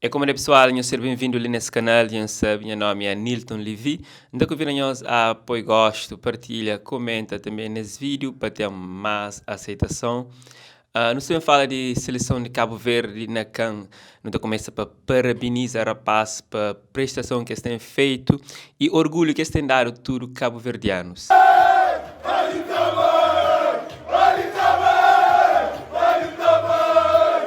É como é pessoal, nhos ser bem-vindo li nesse canal, nhos sabe, nha nome é Nilton Levy. N ta convida nhos a poi gosto, partilha, comenta também nesse vídeo pa ter mais aceitação. Uh, nu sta ben fala di seleson di Cabo Verde na CAN. Nu ta kumesa pa parabeniza rapaz pa prestason ki es ten feito e orgulho ki es ten dadu tudu kabuverdianus.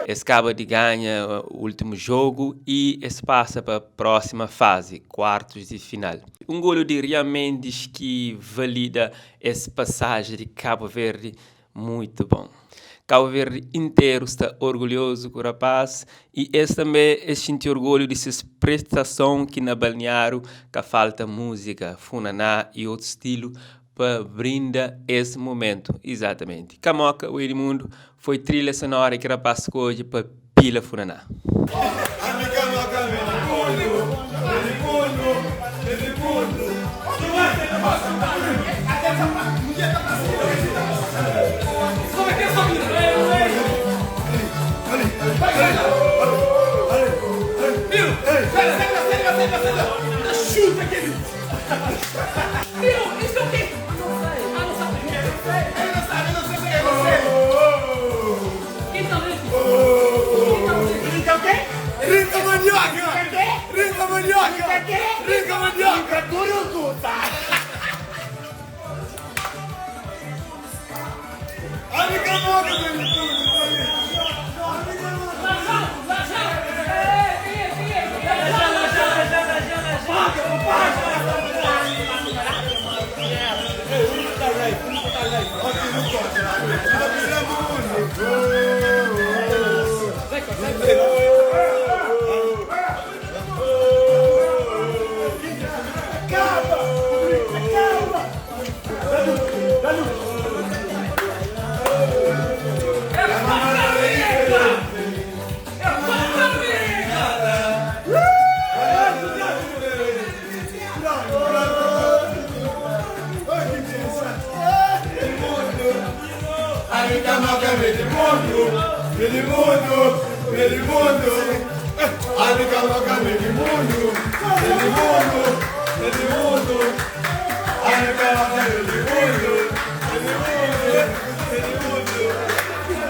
Es kaba di ganha ultimu jogu e es pasa pa próxima fazi, kuartus di final. Un golu di Rian Mendes ki valida es pasaji di Cabo Verde Muito bom. Cabo Verde interu sta orgulhoso ku rapaz e es també es xinti orgulho di ses prestason ki na balneário ka falta música, funaná e otus stilo pa brinda es momento. Exatamente. Kamoka o Edmundo foi trilha sonora ki rapaz skodje pa pila funaná.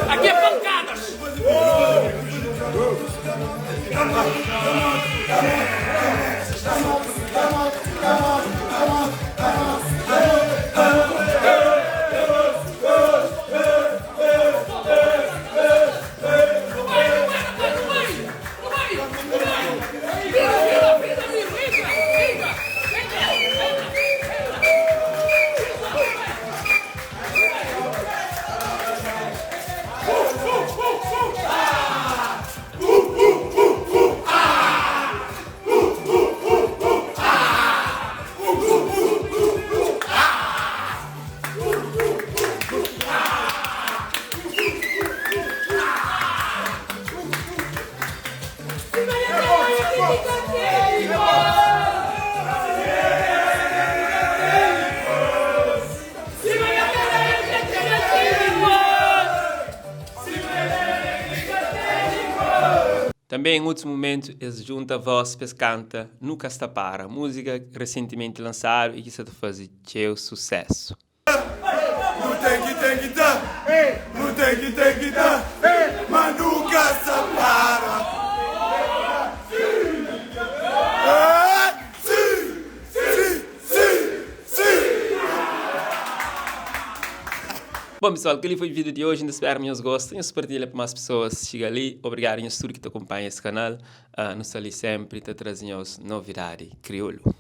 Aqui é pancadas! Tanbê en otus mumentu es djunta vós pa es kanta Nu Ka Sta Para, múzika resentimenti lansadu i ki sta ta faze txeu susésu. Nu ten ki ten ki ta Nu ten ki ten ki ta Ma nu ka sa para Si Si Si Si Bom pessoal, kel-li foi vídeo di oji, N ta spera ma nhos gosta, nhos partilha pa más pessoas txiga li. Obrigadu nhos tudu ki ta kunpanha es kanal. Nu sta li sénpri ta traze nhos novidadi kriolu.